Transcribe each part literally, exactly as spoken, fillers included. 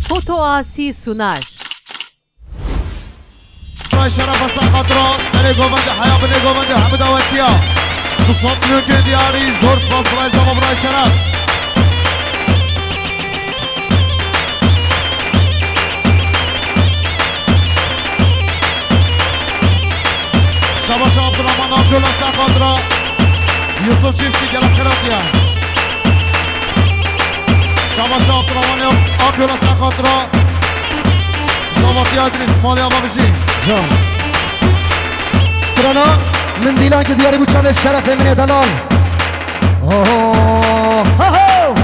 Foto Asi sunar. Ray şerefa ser xatira serê govendê heya binê govendê hemû dawetiya. Du sed milyon cê diyarî zor spas biray zava biray şeref. Şabaş Abdurrahman Abdullah ser xatira Yusuf Çiftçi gelek xiratiye. Şabaş Abdurrahman Abdullah ser xatira Zavatiya Idris, malê ava bijî. Can. Strana, min dîlan ki diyarî bû çavê şerefê min ê delal. Oh, ha, ho!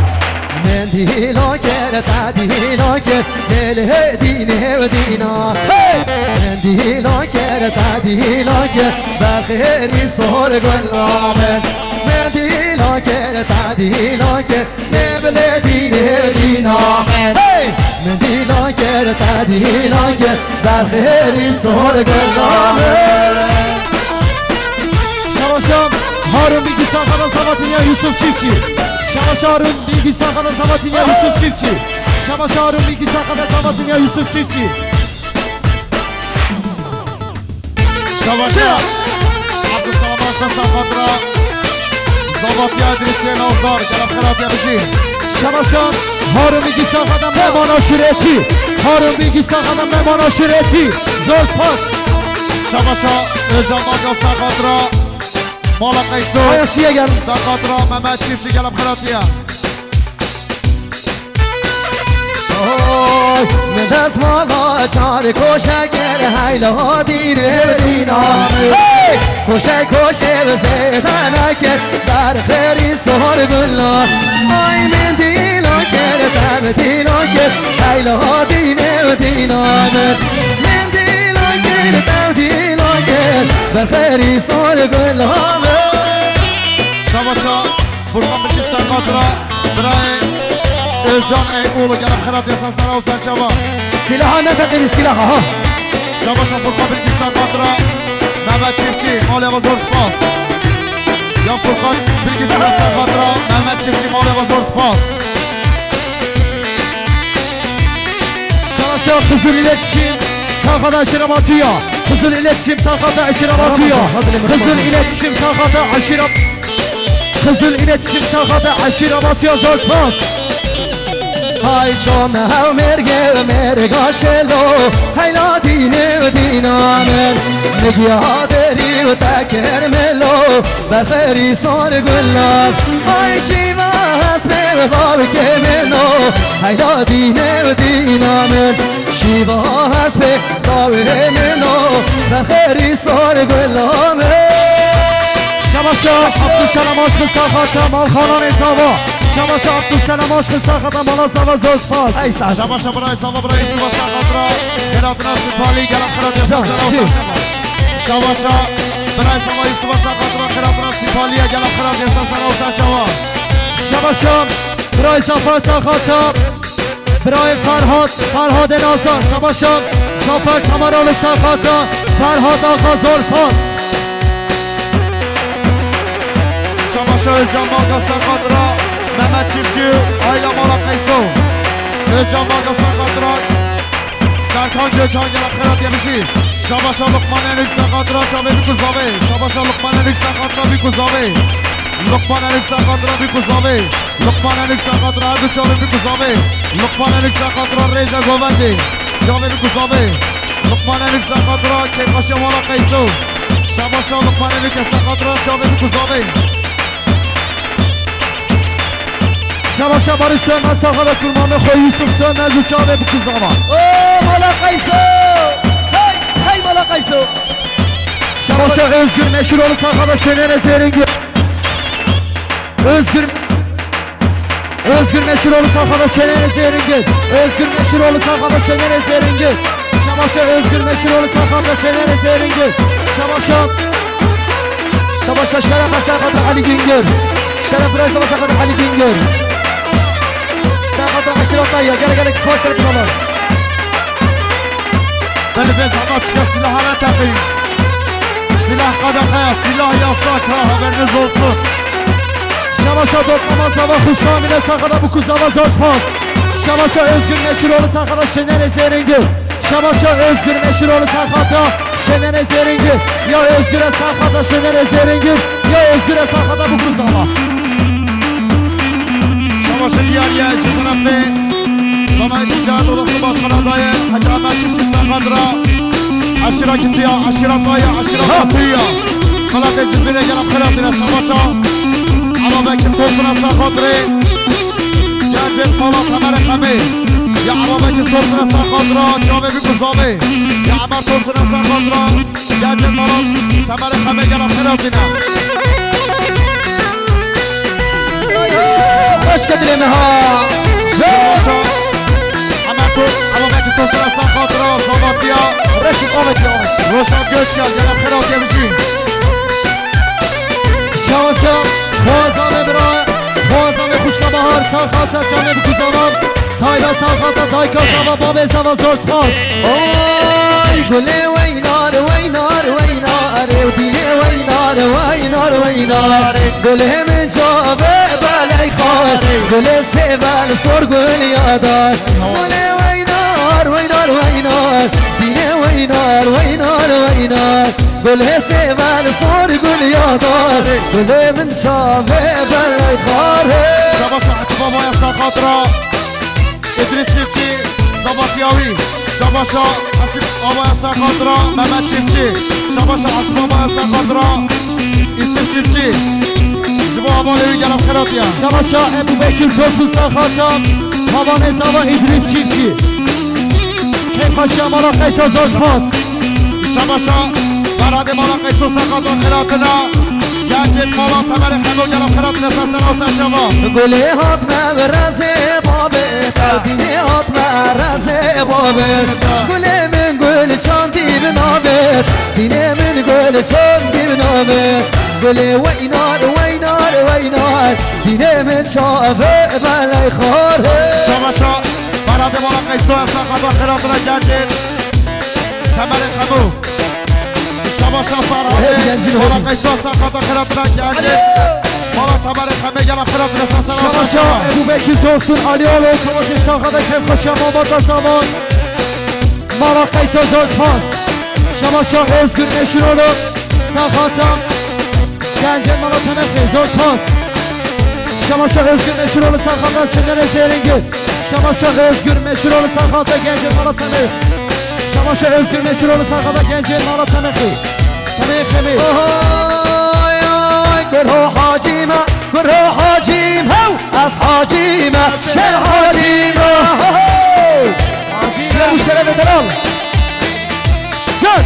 Min dîlan kir, te dîlan kir, dê li dînê û dîna. Hey! Min dîlan kir, te dîlan kir, bexêrî sor gula min. Min dîlan kir, te dîlan kir, Lê bilê dînê dîna min. Hey! Min dîlan kir, te dîlan kir, bexêrî sor gula min. Şabaşa Harun Bilgîsan xadan Savatînya Yusuf Çiftçi. Şabaşa Harun Bilgîsan xadan Savatînya Yusuf Çiftçi. Şabaşa Harun Bilgîsan xadan Savatînya Yusuf Çiftçi. Şabaşa Abdulselam Aşa ser xatira Zavatiya Idrisê Nazdar, gelek xiratiye bijî. Şabaşa Harun Bilgîsan xadan Memana Şireti. Harun Bilgîsan xadan Memana Şireti. Zor spas. Şabaşa Özcan Baca ser xatira Mala Qeyso. Aya siye gel. Ser xatira Mehmet Çiftçi, gelek xiratiye. Oy, min destmala çar koşe kir heyla dînê dîna. Hey! Koşe koşe zêde nekir, ber xêrî sor gula. Ay, min dîla kir, te min dîla kir, heyla dînê dîna min. Min dîla kir, te min dîla kir, ber xêrî sor gula min. Şabaşa Furkan Bilgîsan xatira. Birayê Özcan Eymoğlu gelek xiratiye ser sera û ser çava. Silaha ne teqînî silaha ha. Şabaşa Furkan Bilgîsan xatira Mehmet Çiftçi, malê ava zor spas. Ya Furkan Bilgîsan ser xatira Mehmet Çiftçi, malê ava zor spas. Şabaşa Qızıl İletişim, Safada Şirabatiya. Qızıl İletişim, Safada Şirabatiya. Qızıl İletişim, Safada Şirab- Qızıl İletişim, Safada Şirabatiya, zor spas. Hay şom hev mêrge mêrga şelo, heyla dînê û dîna min. Nigiya derî û tekir melo, bexerî sor gula. Hay şîva hespê û bavkê min o, heyla dînê û dîna min. Şîva hespê dawê min o, bexerî sor gula min. Şabaşa Abdulselam Aşkın Sarxata, Malxananê Zava. Şabaşa Abdulselam Aşkın Sarxata, Mala Zava, zor spas. Ey sağ. Şabaşa birayê Zava, birayê Yusuf Sarxata, Beratna Sipali, gelek xiratiye ser sera û ser çava. Şabaşa birayê Zava Yusuf Sarxata, Beratna Sipali, gelek xiratiye ser sera û ser çava. Şabaşa birayê Zafer Sarxata. Birayê Ferhat, Ferhatê Nazar, şabaşa Zafer Tamaroğlu Serxata, Ferhat Axa zor spas. Şabaşa Özcan Malka Serxatira, Mehmet Çiftçi, Ayla Mala Qeyso. Özcan Malka Serxatira, Serkan Gökhan gelek xiratiye bijî. Şabaşa Lukman Enük Serxatira, çavê bî ku zavê. Şabaşa Lukman Enük Serxatira, bî ku zavê. Lukman Enük Serxatira, bî ku zavê. Luqman Enîk Serxatira her du çavên bî ku zavê. Luqman Enîk Serxatira rêze govendê. Çavê bî ku zavê. Luqman Enîk Serxatira kêfxweşiya mala Qeyso. Şabaşa Luqman Enîk Serxatira çavê bî ku zavê. Şabaşa Barış Sönmez Serxatira kurmamê xwe Yusuf Sönmez û çavê bî ku zava. O mala Qeyso! Hey, hey mala Qeyso! Şabaşa Özgür Meşiroğlu Serxatira şenere zêringê. Özgür Özgür Meşiroğlu Serxatira şenere zêringê. Özgür Meşiroğlu Serxatira şenere zêringê. Şabaşa Özgür Meşiroğlu Serxatira şenere zêringê. Şabaşa. Şabaşa Şerefa Serxatira Elî Güngör. Şeref Reis Serxatira Elî Güngör. Serxatira Eşref Dayı, gele gele spas şeref baba. Belê vê zava çika silaha neteqî. Silah qadaxe ya, silah yasak ha, haberiniz olsun. Şabaşa dotlama zava xuşka Emine Serxatira bî ku zava zor spas. Şabaşa Özgür Meşiroğlu Sarkata Şenerê Zêrengir. Şabaşa Özgür Meşiroğlu Sarkata Şenerê Zêrengir. Ya Özgür Sarkata Şenerê Zêrengir. Ya Özgür Sarkata bu kuzama. Şabaşa diyariye ji tarafê Sanayi Ticaret Odası Başkanı adayı Hacı Ahmet Çiftçi Sarkatra. Aşira Kitiya, aşira Taya, aşira Kitiya. Xelatê Cizîrê gela xelatine şabaşa. Ama belki tosuna Sarkatrê. Gencên mala Temerê Xemê. Ya Eva Bekir tosine ser xatira, çavê bî ku zavê. Ya Emer tosine ser xatira, gencên mala Temerê Xemê gela xêr hatine. Xweş ke dilê me ha. Roşa, Emer to, Eva Bekir tosine ser xatira, zavatiya. Reşîd Ahmet ya. Roşa Göçker, gela xêr hatiye bijî. Şaşa, xwaza me bira. Xwaza me xwişka Bahar, Sarkata, çavê bî ku zavan. Tayba Sarkata, dayka zava, babê zava, zor spas. Oy, gulê weynar, weynar, weynar, ew dînê weynar, weynar, weynar. Gulê min çavê beley xar, gulê sêvel sor gul yadar. Gulê weynar, weynar, weynar, dînê weynar, weynar, weynar. Gulê sêvel sor gul yadar, gulê min çavê beley xar e. Şabaşa Hesîb Avaya Sarkatra, Îdrîs Çiftçî, Zavatiyawî. Şabaşa Hesîb Avaya Sarkatra, Mehmet Çiftçî. Şabaşa Hesîb Avaya Sarkatra, Îsif Çiftçî. Ji bo hevalê wî gela xêr hatiye. Şabaşa Ebu Bekir Tosun Sarkata, Havanê Zava Îdrîs Çiftçî. Keyfxweşiya mala Qeyso zor spas. Şabaşa, beradê mala Qeyso Sarkata xêr hatine. Gencên mala Temerê Xemo gela xêr hatine, ser sera ser çava. Gulê hatme bi rezê babê, dînê hatme rezê babê. Gulê min gul çandî bi navê, dînê min gul çandî bi navê. Gulê weynar, weynar, weynar, dînê min çavê beley xar e. Şabaşa, beradê mala Qeyso Sarkata xêr hatine gencên Temerê Xemo. Şabaşa Ferhatê, mala Qeyso Sarkata xêr hatine gencên. Mala Temerê Xemê gela xêr hatine, ser sera ser çava. Şabaşa Ebu Bekir Tosun, Alî Alo, Çavuşê Sarkata, keyfxweşiya malbata zavan. Mala Qeyso zor spas. Şabaşa Özgür Meşiroğlu Sarkata. Gencên mala Temexê, zor spas. Şabaşa Özgür Meşiroğlu Sarkata, Şenerê Zêrengir. Şabaşa Özgür Meşiroğlu Sarkata, gencên mala Temexê. Şabaşa Özgür Meşiroğlu Sarkata, gencên mala Temexê. Temexê Xemê. Oy, oy, guro hacî me, guro hacî me, ew ez hacî me, şêr hacî me. Hacî me. Şeref û şerefê delal. Can.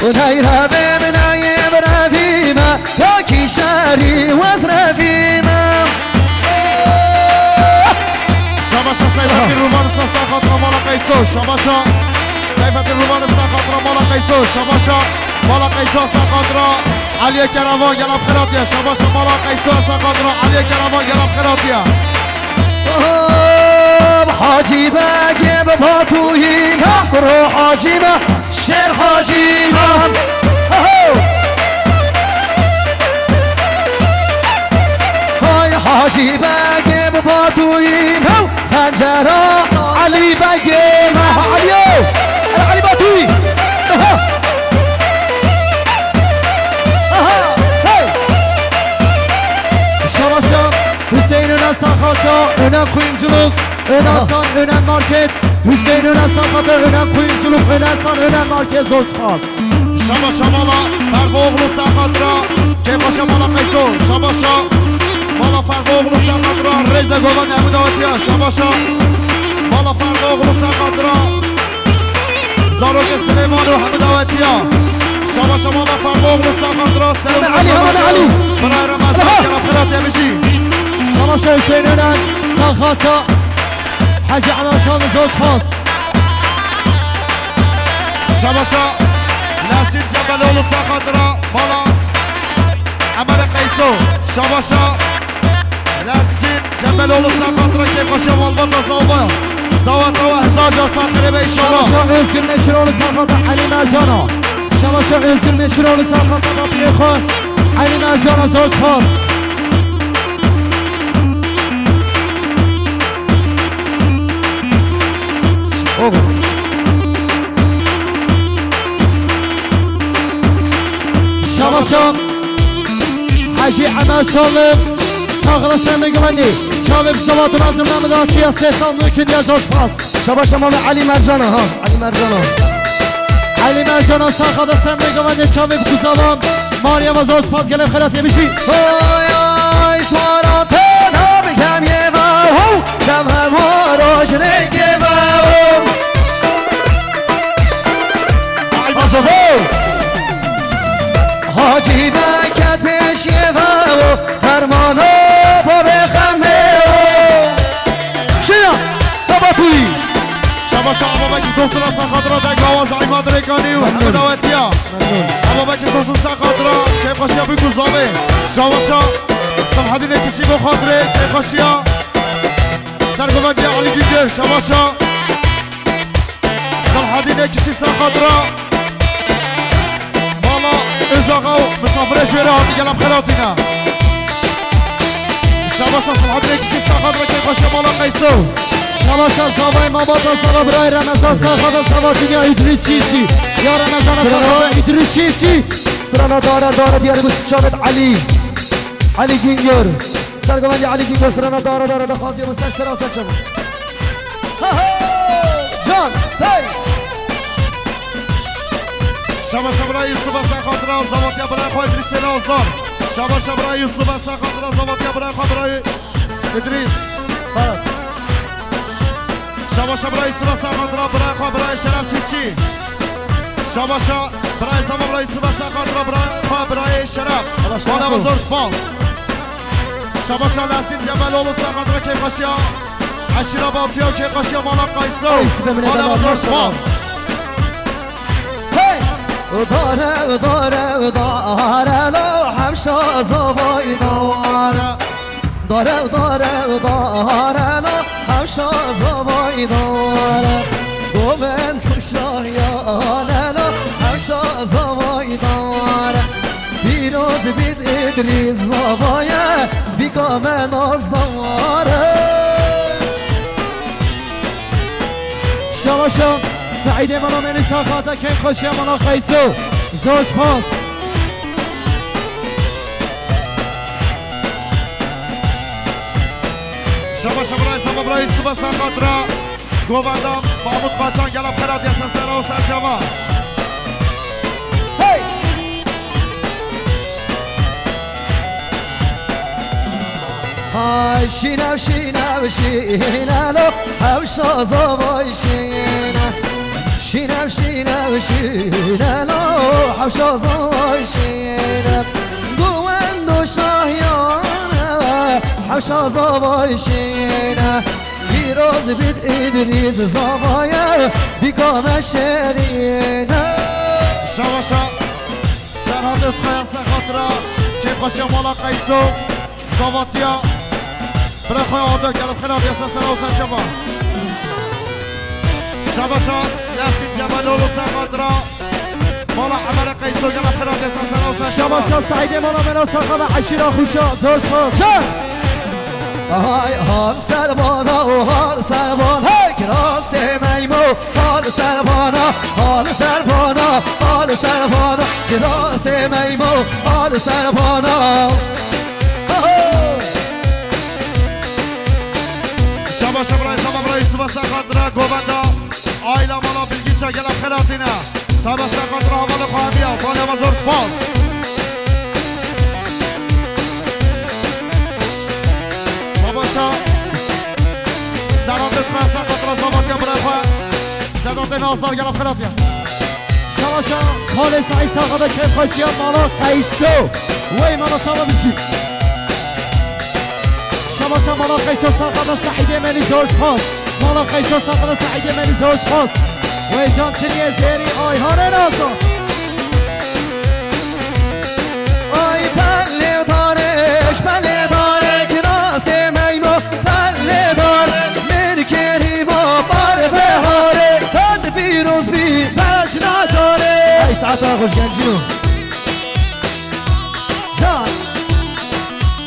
Û neyre bê min eyê bi revî me, ya kî şerî wez revî me. Şabaşa Seyfettin Ruvan Usta, ser xatira mala Qeyso. Şabaşa Seyfettin Ruvan Usta, ser xatira mala Qeyso. Şabaşa mala Qeyso, ser xatira Eliyê Keravan, gela xêr hatiye. Şabaşa mala Qeyso, ser xatira Eliyê Keravan, gela xêr hatiye. Hop, Hacî Begê bi Batûyî me, kuro Hacî me, şêr Hacî me. Ho! Hay Hacî Begê bi Batûyî me, xencera Elî Begê me. Elî yo! Elî Batûyî! Aha! Aha! Hey! Şabaşa Hüseyin Önen Sarkata, Önen Kuyumculuk, Önen San, Önen Market, Hüseyin Önen Sarkata, Önen Kuyumculuk, Önen San, Önen Market, zor spas. Şabaşa mala Ferxoğlu, ser xatira keyfxweşiya mala Qeyso. Şabaşa mala Ferxoğlu, ser xatira rêze govan hemû dawetiya. Şabaşa mala Ferxoğlu, ser xatira zarokê Silêman û hemû dawetiya. Şabaşa mala Ferxoğlu, ser xatira Selîm Elî, Elî. Birayê Remezan, gela xêr hatiye bijî. Şabaşa Hüseyin Önen, ser xatira Hacî Emer Şanlı, zor spas. Şabaşa Lezgîn Cebeloğlu, ser xatira mala Emerê Qeyso. Şabaşa Lezgîn Cebeloğlu, ser xatira keyfxweşiya malbata zava. Daweta we hezar car ser xêrê be înşallah. Şabaşa Özgür Meşiroğlu, ser xatira Elî Mercana. Şabaşa Özgür Meşiroğlu, ser xatira bapîrê xwe Elî Mercana, zor spas. Ki Emel Şalim, saxada Semê Givendî, çavê bi Zevat Nazim Mehmet Aşiya sê sal nû ikinci ya zor spas. Şabaş Emel Elî Mercana ha, Elî Mercana. Elî Mercana saxada Semê Givendî, çavê bi Kuzavan, Mariya ve zor spas gelê xelat yemişî. Oy, oy, swara tena bi kem ye ve ho, çem hema roj rêk ye ve ho. Ay, bazo ho. Hacî veket pêşiyê ve û fermana babê xemê o. Şeya, baba tuyî. Şabaş Ababekî dostuna saxadra deg awa zaîma dirêkanî û heme dawetiya. Ababekî dostun saxadra keyfxweşiya bî ku zavê. Şabaşa Selhedînê kiçî bo xatirê keyfxweşiya. Sergovendiya Elî Güngör, şabaşa. Selhedînê kiçî ser xatira mala Özaxa û misafirê ji wê re hatî gelem xelatîne. Şabaşa Selhedînê kiçî ser xatira keyfxweşiya mala Qeyso. Şabaşa zavayê Mamata Sava birayê Remezan Sava da Sava Dinya Îdrîs Çîçî. Ya Remezan Sava Îdrîs Çîçî. Strana dare dare diyarê bu Çavêt Elî. Elî Güngör. Sergovendî Elî Güngör strana dare dare daxwaziya bu ser sera ser çabuk. Can, tey. Şabaşa birayê Yusuf Hasan xatira, zavatiya birayê xwe Îdrîsê Nazdar. Şabaşa birayê Yusuf Hasan xatira, zavatiya birayê xwe birayê Îdrîs. Xalat. Şabaşa birayê Yusuf Hasan xatira, birayê xwe birayê Şeref Çiftçî. Şabaşa birayê Zama birayê Yusuf Hasan xatira, birayê xwe birayê Şeref. Bana zor spas. Şabaşa Lezgîn Cemeloğlu ser xatira keyfxweşiya eşîra Batiya û keyfxweşiya mala Qayso. Ey, sibe min Bana eder, zor maşallah. Spas. Hey! Dare, dare, dare lo hemşa zavay dare. Dare, dare, dare lo hemşa zavay dare. Govend kuşa ya ne lo hemşa zavay dare. Pîroz bît Îdrîs zavaye, bîka me nazdar e. Şabaşa Seîdê mala Menî saxata keyfxweşiya mala Qeyso. Zor spas. Şabaşa birayê Zama birayê Yusuf Hasan xatira. Govenda Mahmut Qaçan gelem xelat ya ser sera û ser çava. Hey! Hay şînev, şînev, şîne lo, hewşa zavay şîne. Şînev, şînev, şîne lo, hewşa zavay şîne. Guwendo şahiyane, hewşa zavay şîne. Pîroz bît Îdrîs zavaye, bîka me şêrîne. Şabaşa Serhat Özkaya ser xatira keyfxweşiya mala Qeyso, zavatiya bira xwe Adil gelem xelat ya ser sera û ser çava. Şabaşa Lezgîn Cemeloğlu ser xatira mala Emele Qeyso gelem xelat ya ser sera û ser çava. Şabaşa Seîdê mala Mela saxada eşîra xuşa zor spas. Çek! Ay, hal ser bana, o hal ser bana, hey, kirasê meymo, hal ser bana, hal ser bana, hal ser bana, kirasê meymo, hal ser bana. Ho, ho! Şabaşa birayê Zama birayê Yusuf Hasan xatira govenda. Aîla mala Bilgiça gelem xelatîne. Tabe ser xatira hevalê xwe hemiya. Van eva zor spas. Şabaşa. Sedatê Smer ser xatira zavatiya birayê xwe. Sedatê Nazdar gelem xelatîne. Şabaşa Xalê Seîd saxada keyfxweşiya mala Qeyso. Wey mala sava bijî. Şabaşa mala Qeyso saxada Seîdê Menî zor spas. Mala Qeyso saxada Seîdê Menî zor spas. Wey can tiriye zêrî Ayhanê Nazo. Ay pelê dare, eş pelê dare, kirasê meymo, pelê dare, min kerîma, par beharê, sed pîroz bî, bejna dare. Ay saeta xweş gencîno. Can.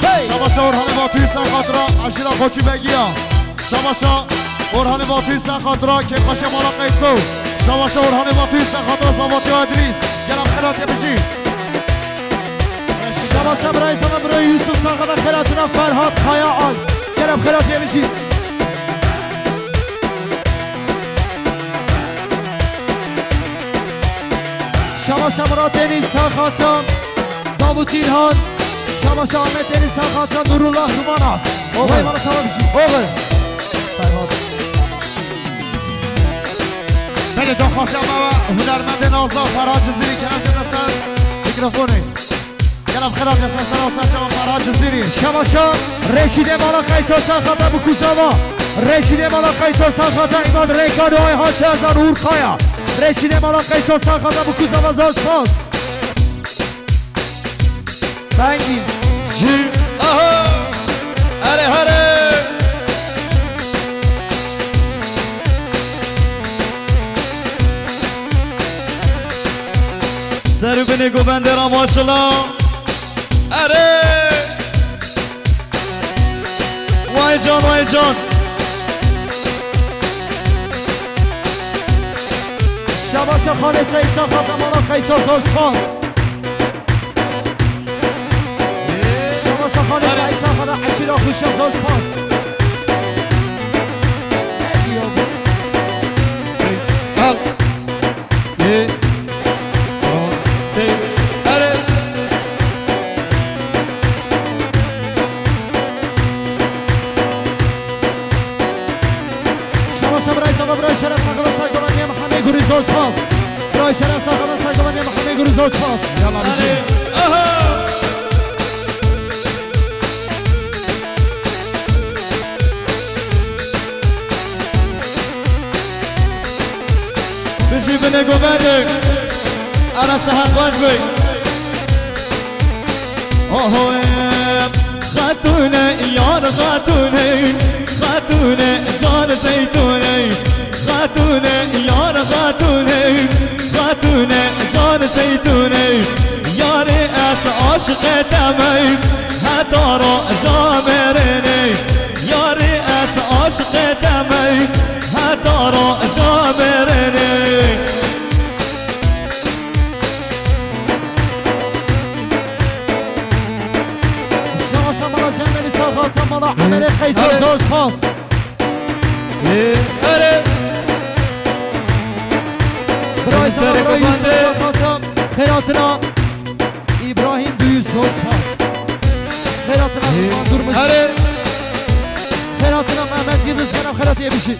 Hey. Şabaşa Orhanê Batuyî ser xatira eşîra Koçî Begiya. Şabaşa Orhanê Batuyî ser xatira keyfxweşiya mala Qeyso. Şabaşa Orhanê Batuyî ser xatira zavatiya Îdrîs. Gelem xelatê bijî. Şemaşa birayê Zana, birayê Yusuf, saxata xelatina Ferhat Kaya Al. Gel em xelatê bijî. Şemaşa Murat Deniz, saxata Davut İlhan. Şemaşa Ahmet Deniz, saxata Nurullah Rumanas. Oxir. Vay bana, saxata bijî. Oxir. Ferhat. Belê, daxwaza me hunermendê Nazan Ferhat Cizîrî, kerem kete ser mîkrofonê. Kerem xelat kete ser, ser, ser çawa Ferhat Cizîrî. Şemaşa Reşîdê mala Qeyso, saxata Bikuzava. Reşîdê mala Qeyso, saxata Îmad Rêkan û Ayhan Şehzan Urkaya. Reşîdê mala Qeyso, saxata Bikuzava, zor spas. Bengî. Jî. Aha! Erê herê! Ser û binê govendê ra maşallah. Erê! Vay can, vay can. Şabaşa Xalê Seyîd, saxata mala Qeyso, zor spas. Şabaşa Xalê Seyîd, saxata Eşîra Xuşa, zor spas. Al. Ê, Sey, erê. Şabaşa birayê Zava, birayê Şeref, saxata sergovendê Mehemê Gurî, zor spas. Birayê Şeref, saxata sergovendê Mehemê Gurî, zor spas. Yalla, erê. Aha! Bijî binê govendê. Ara sehet baş be. Oho, e, xatûne, yar xatûne, xatûne, can zeytûne, xatûne, yar xatûne, xatûne, can zeytûne, yarê ez aşiqê te me, heta roja mêrêne. Yarê ez aşiqê te me, heta roja mêrêne. Şabaşa mala Cemberî, saxata mala Emerê Qeyser, zor spas. Erê. Birayê Zana, birayê Yusuf, saxata xêratina. İbrahim Büyüz, zor spas. Xêratina Durmuş. Erê. Xêratina Mehmet Yıldız, gel em xêratê bijî.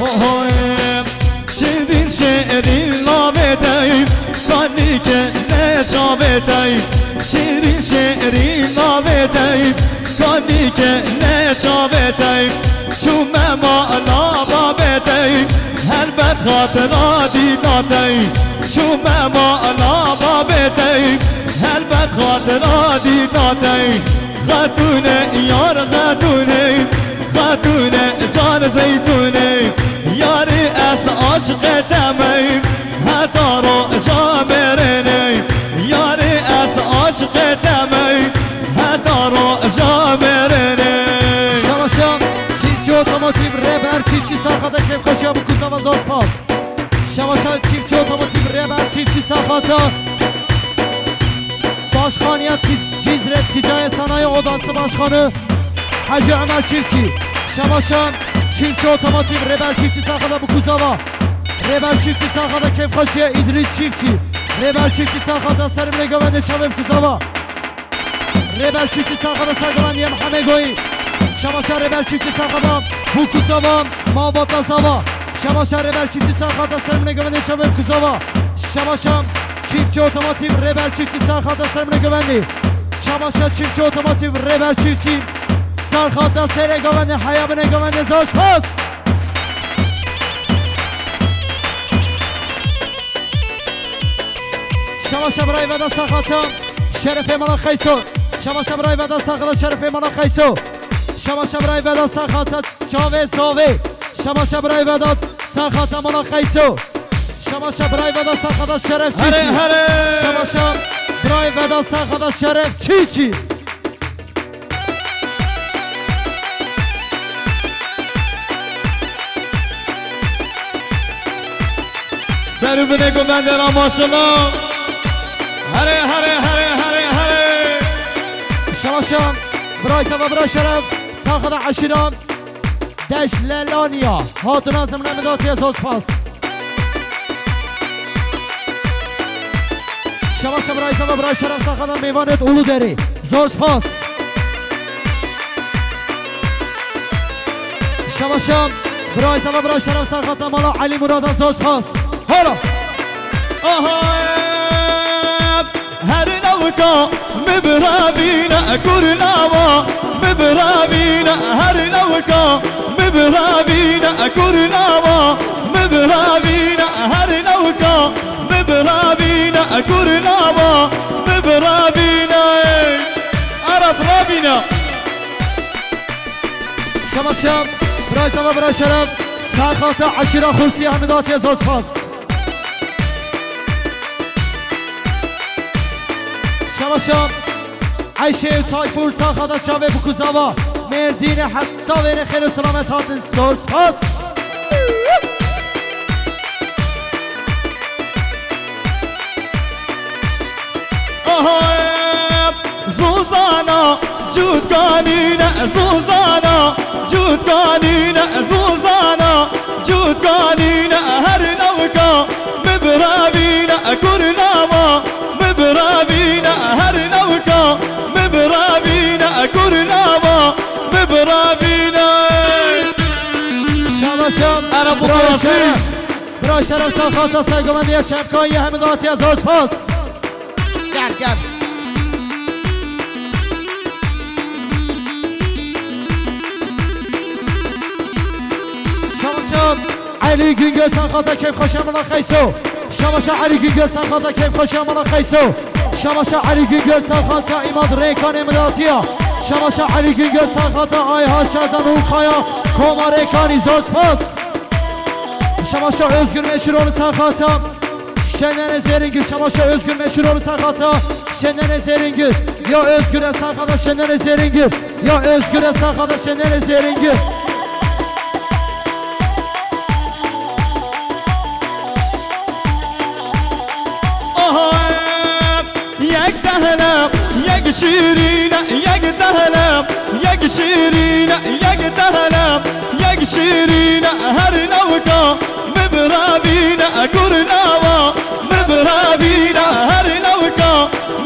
Ohoy, şêrîn, şêrîn navê te, kanîke ne çavê te. Şêrîn, şêrîn navê te, kanîke ne çavê te. Çûme mala babê te, helbet xatira dîda te. Çûme mala babê te, helbet xatira dîda te. Xatûne, yar xatûne, xatûne, can zeytûne, yarê ez aşiqê te me, heta roja mêrêne. Yarê ez aşiqê te me, heta roja mêrêne. Şabaşa çiftçi otomotiv, Rêber Çiftçi, saxata kêfxweşiya Bikuzava, zor spas. Şabaşa çiftçi otomotiv, Rêber Çiftçi, saxata Başkaniya Ti-, Cizre Ticaret Sanayi Odası Başkanı Hacı Ömer Çiftçi. Şabaşa çiftçi otomotiv, Rêber Çiftçi, saxata Bikuzava. Rêber Çiftçi, saxata kêfxweşiya İdris Çiftçi. Rêber Çiftçi, saxata serê binê govendê çavê Bikuzava. Rêber Çiftçi, saxata sergovendiya Mehemê Goyî. Şabaşa Rêber Çiftçi, saxata Bikuzava, malbata Zava. Şabaşa Rêber Çiftçi, saxata serê binê govendê çavê Bikuzava. Şabaşa çiftçi otomotiv, Rêber Çiftçi, saxata serê binê govendê. Şabaşa çiftçi otomotiv, Rêber Çiftçi, saxata serê govendê, heya binê govendê, zor spas. Şabaşa birayê veda, saxata Şerefê mala Qeyso. Şabaşa birayê veda, saxata Şerefê mala Qeyso. Şabaşa birayê veda, saxata çavê Zavê. Şabaşa birayê veda, saxata mala Qeyso. Şabaşa birayê veda, saxata Şeref Çiçî. Herê, herê. Şabaşa birayê veda, saxata Şeref Çiçî. Ser û binê govendê ra maşallah. Here, here, here, here, here. Şabaşa, birayê zava, birayê şeref, saxada eşîra Deşlelaniya. Hatina zimne midatiye, zor spas. Şabaşa, birayê zava, birayê şeref, saxada mêvanêt Uluderê. Zor spas. Şabaşa, birayê zava, birayê şeref, saxata mala Elî Murada, zor spas. Hala. Aha, her newka mi biravîne, kurnava mi biravîne, her newka mi biravîne, kurnava mi biravîne, her newka mi biravîne, kurnava mi biravîne. Ara biravîne. Şabaşa, birayê zava, birayê şeref, saxata eşîra Xursiye, hemidatiye, zor spas. Şabaşa, Eyşê û Tayfur, saxata çavê Bikuzava, Mêrdînê, heta wêrê xêr û selamet hatin, zor spas. Aha, Zuzana, cutkanîne, Zuzana, cutkanîne, Zuzana, cutkanîne, her newka mi biravîne, kurnava mi biravîne, her newka mi biravîne, kurnava mi biravîne. Şabaşa, Ara bu birayê klasî. Şeref. Birayê şeref, saxata Sergovendiya Çepkayê, hemidatiye, zor spas. Gel, gel. Şabaşa Elî Güngör, saxata keyfxweşiya mala Qeyso. Şabaşa Elî Güngör, saxata keyfxweşiya mala Qeyso. Şabaşa Elî Güngör, saxata Îmad Rêkanê, hemidatiye. Şabaşa Elî Güngör, saxata Ayha Şazan û Kaya, Koma Rêkanî, zor spas. Şabaşa Özgür Meşhuroğlu, saxata Şenerê Zêringir. Şabaşa Özgür Meşhuroğlu, saxata Şenerê Zêringir. Ya Özgür e, saxata Şenerê Zêringir. Ya Özgür e, saxata Şenerê Zêringir. Aha, yek dehle, yek şîrîne, yek dehle, yek şîrîne, yek dehle, yek şîrîne, her newka mi biravîne, kurnava mi biravîne, her newka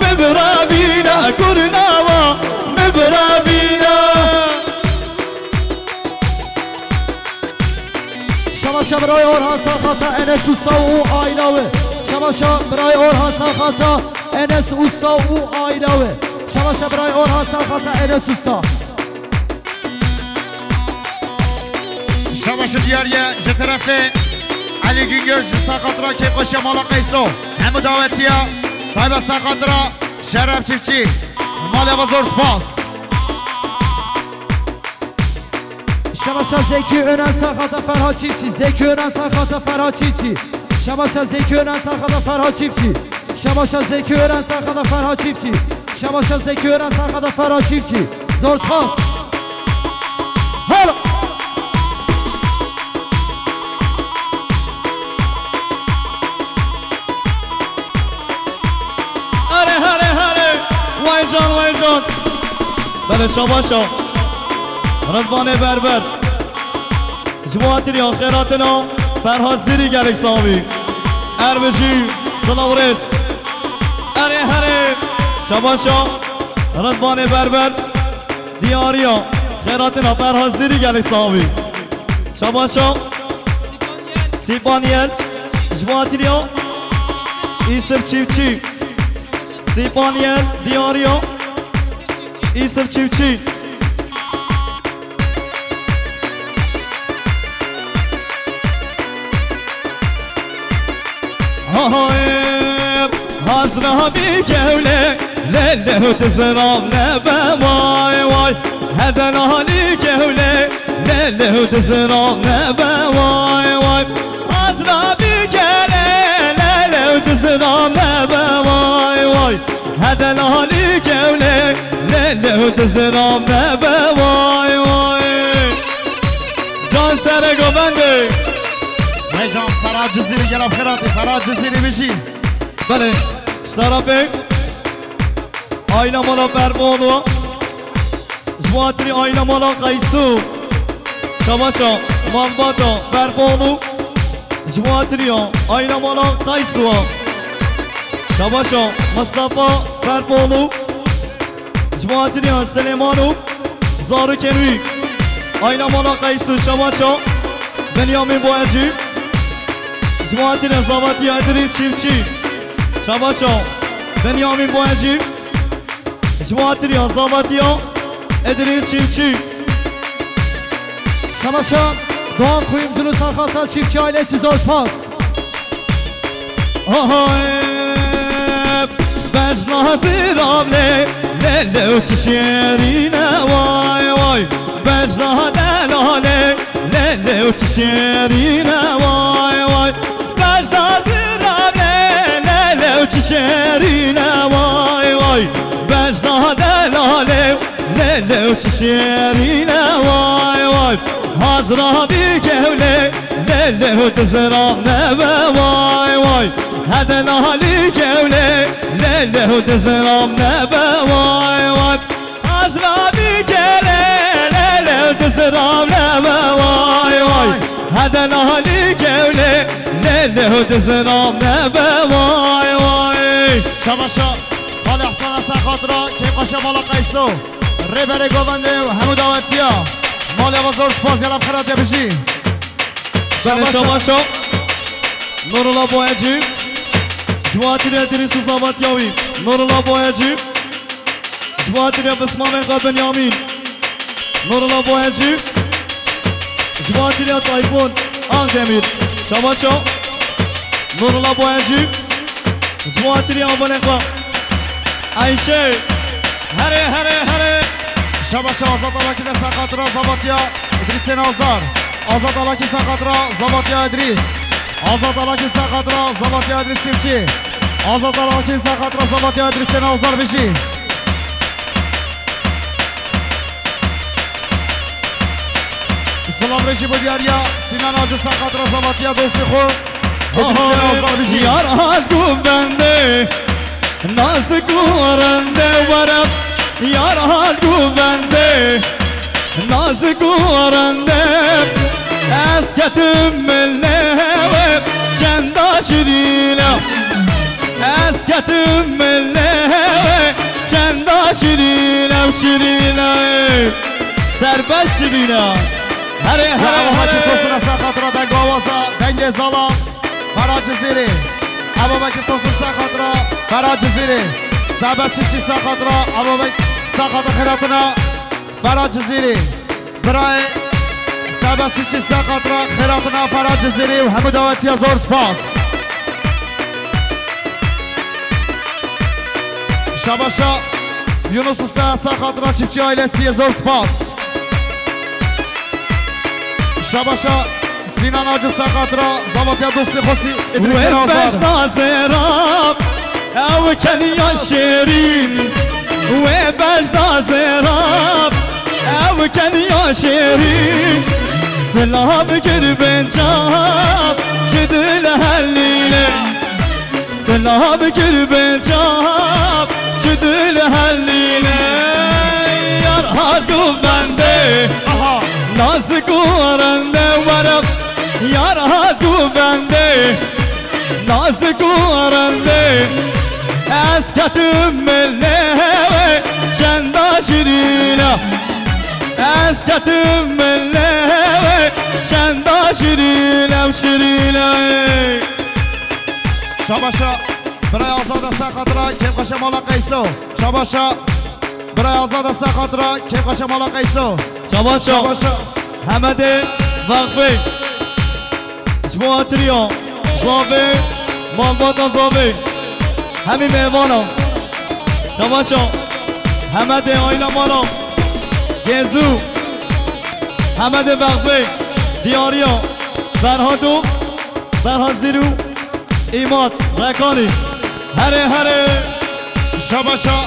mi biravîne, kurnava mi biravîne. Şabaşa birayê Orhan, saxata Enes Usta û aîla wê. Şabaşa birayê Orhan, saxata Enes Usta û aîla wê. Şabaşa birayê Orhan, saxata Enes Usta. Şabaşa diyariye ji terefê Elî Güngör, ji saxatira keyfxweşiya mala Qeyso. Hemû dawetiya taybet saxatira Şeref Çiftçî. Malê ve zor spas. Şabaşa Zeki Önen, saxata Ferhat Çiftçi. Zeki Önen, saxata Ferhat Çiftçi. Şabaşa Zeki Önen, saxata Ferhat Çiftçi. Şabaşa Zeki Önen, saxata Ferhat Çiftçi. Şabaşa Zeki Önen, saxata Ferhat Çiftçi. Zor spas. Hala. Here, here, here. Way can, way can. Belê şabaşa. Ridvanê Berber. Ji bo hatiriya xêratina Ferhat Zîrî gelek savî. Erbijî, silav rêz. Here, here. Şabaşa. Ridvanê Berber. Diyariya xêratina Ferhat Zîrî gelek savî. Şabaşa. Sîpaniyel. Ji bo hatiriya Îsif Çiftçî. Sîpaniyel, diyariya Îsif Çiftçî. Hay, hazra bi kewle, lele û diziran nebe, vay, vay. Hede nahali kewle, lele û diziran nebe, vay, vay. Hazra bi kewle, lele û diziran nebe, vay, vay. Hede nahali kewle, lele û diziran nebe, vay, vay. Can sere govende. Hey can, Ferhat Cizîrî gela xêratî, Ferhat Cizîrî bijî. Belê. Tarafê aîla mala Berbolu. Ji bo hatirî aîla mala Qeysu. Şabaşa malbata Berbolu. Ji bo hatirî aîla mala Qeysu. Şabaşa Mustafa Berbolu. Ji bo hatirî Silêman û zarokên wî. Aîla mala Qeysu, şabaşa Benyamîn Boyacî. Ji bo hatirî zavatiya Îdrîs Çiftçî. Şabaşa Benyamîn Boyacî. Ji bo hatirî zavatiya Îdrîs Çiftçî. Şabaşa Doğan Kuyumculu Sarkata Çiftçi ailesi zor spas. Aha, e, bejna ziravle, lele û çi şêrîne, vay, vay. Bejna delale, lele û çi şêrîne, vay, vay. Bejna ziravle, lele û çi şêrîne, vay, vay. Bejna delale, lele û çi şêrîne, vay, vay. Hazra vî kewle, lele û diziram nebe, vay, vay. Hede nahalî kewle, lele û diziram nebe, vay, vay. Hazra vî kewle, lele û diziram nebe, vay, vay. Hede nahalî kewle, lele û diziram nebe, vay, vay. Şabaşa. Malê Hesana ser xatira kêfxweşe mala Qeyso. Rêberê govendê û hemû dawetiya. Malê ava zor spas, ya laf xerat ya bijî. Belê, şabaşa. Şabaşa. Nurullah Boyacı. Ji bo hatirê Îdrîs û zavatiya wî. Nurullah Boyacı. Ji bo hatirê Bismamê xwe Benyamîn. Nurullah Boyacı. Ji bo hatirê Tayfun Akdemir. Şabaşa. Nurullah Boyacı. Ji bo hatirê abonê xwe. Ayşe. Here, here, here. Şabaşa Azat Alakî de ser xatira zavatiya Îdrîsê Nazdar. Azat Alakî ser xatira zavatiya Îdrîs. Azat Alakî ser xatira zavatiya Îdrîs Çiftçî. Azat Alakî ser xatira zavatiya Îdrîsê Nazdar bijî. Silav rê jî bo diyariya Sinan Acu ser xatira zavatiya dostê xwe. Aha, Îdrîsê Nazdar bijî. Yar hat govendê, nazik û rende were. Yar hat govendê, nazik û rende. Ez ketim milnê we, çenda şirîne. Ez ketim milnê we, çenda şirîne û şirîne. Serbest şirîne. Here, here, here. Eva Bekir Tosun ser xatira deng awaza, dengê zala, Fera Cizîrî. Eva Bekir Tosun ser xatira Fera Cizîrî. Sebe Çiçî ser xatira, Eva Bek-, ser xatira xêratina Fera Cizîrî. Birayê Sebe Çiçî ser xatira xêratina Fera Cizîrî û hemû dawetiya zor spas. Şabaşa Yunus Usta ser xatira çiftçi ailesi zor spas. Şabaşa Sinan Acı ser xatira zavatiya dostê xwe sî Îdrîs Wê Serazdar. Bejna zêrab, ew keniya şêrîn. Wê bejna zêrab, ew keniya şêrîn. Silav kir bin çav, çi dil helîne. Silav kir bin çav, çi dil helîne. Yar hat û bendê, aha, nazik û rende were. Yar hat û bendê, nazik û rende. Ez ketim milnê we, çenda şirîne. Ez ketim milnê we, çenda şirîne, şirîne. Şabaşa birayê Azad ser xatira kêfxweşe mala Qeyso. Şabaşa birayê Azad ser xatira kêfxweşe mala Qeyso. Şabaşa. Şabaşa. Hemedê Vexfê. Ji bo hatiriya Zavê, malbata Zavê. Hemî mêvana. Şabaşa. Hemedê aîla mala Gêzû. Hemedê Vexfê. Diyariya Ferhat û Ferhat Zîrû. Îmat, Rekanî. Herê, herê. Şabaşa,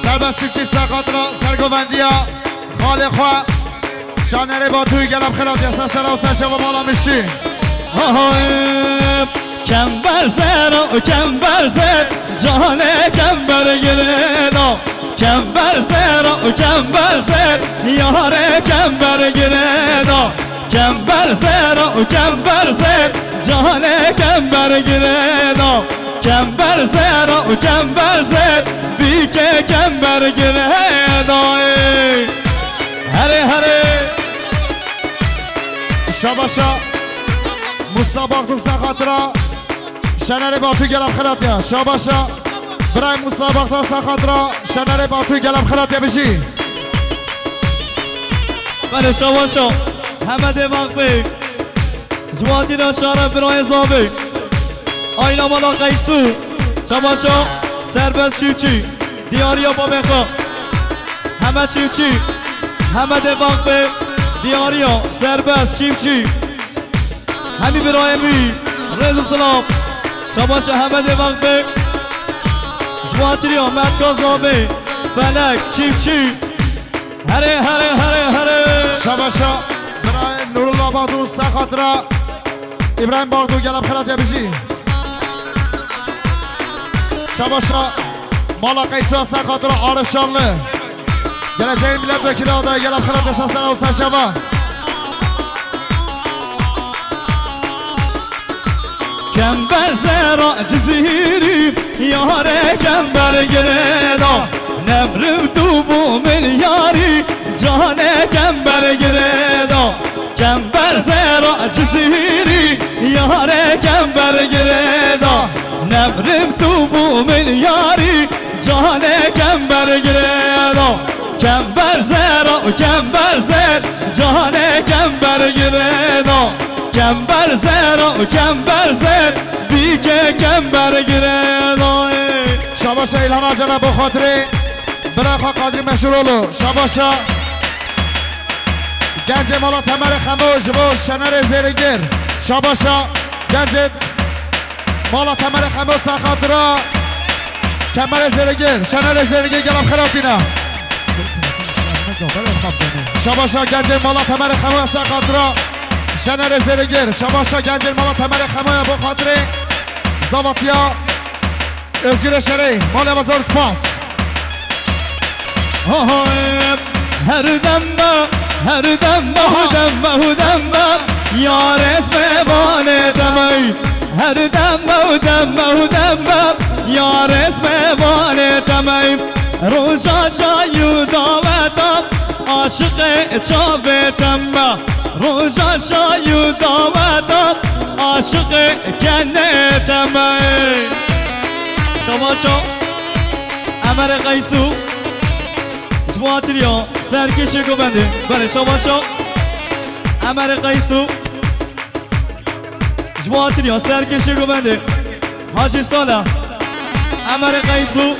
Serbest Çiftçî ser xatira sergovendiya xalê xwe. Şanerê Batûyî gelek xelat ya ser sera û ser çava mala Mişî. Aha, e, Kember zer o kember zer, canê kember girêda. Kember zer o kember zer, yarê kember girêda. Kember zer o kember zer, canê kember girêda. Kember zer o kember zer, bîkê kember girêda. Ey! Herê herê. Şabaşa Musa Bartu ser xatira Şenerê Batu, gelek xelat ya. Şabaşa birayê Musa Bartu ser xatira Şenerê Batu, gelek xelat ya, bijî. Belê, şabaşa Hemedê Vakfê. Ji watîra şara birayê Zavê. Ayna mala Qeysu. Şabaşa Serbest Çîfçî. Diyariya babê xwe. Heme Çîfçî. Hemedê Vakfê. Diyariya Serbest Çîfçî. Hemî birayê min. Rêz û silav. Şabaşa Hemedê Vakfê. Ji watîra Merka Zavê. Felek Çîfçî. Herê, herê, herê, herê. Şabaşa birayê Nurullah Bartu ser xatira Îbrahîm Bartu, gelek xelat ya, bijî. Şabaşa mala Qeysu ser xatira Arif Şanlı. Geleceğin milletvekili adayı, gelek xelat ya, ser sera û ser çava. Kember zera Cizîrî, yarê kember girêda. Nemrim tu bû min yarî, canê kember girêda. Kember zera Cizîrî, yarê kember girêda. Nemrim tu bû min yarî, canê kember girêda. Kember zera, kember zer, canê kember girêda. Kember zer o kember zer, bîkê kember girêdayê. Şabaşa Îlhana Cana bo xatirê birayê xwe Qadrî Meşûroğlu. Şabaşa gencê mala Temerê Xemo ji bo Şenerê Zêrigir. Şabaşa gencê mala Temerê Xemo ser xatira Kemerê Zêrigir. Şenerê Zêrigir gelek xelatîne. Şabaşa gencên mala Temerê Xemoya ser xatira Şenerê Zêrigir. Şabaşa gencên mala Temerê Xemoya bo xatirê zavatiya Özgürê Şerê. Malê ve zor spas. Ahoy, her dem me, her dem me, hu dem me, hu dem me, yar ez me vanê demey. Her dem me, hu dem me, hu dem me, yar ez me vanê demey. Roja şayû daweta, aşiqê çavê te me. Roja şayû daweta, aşiqê kenê te me. Şabaşa Emerê Qeysu. Ji bo hatiriya serkêşê govendê. Belê, şabaşa Emerê Qeysu. Ji bo hatiriya serkêşê govendê. Hacî Saleh. Emerê Qeysu.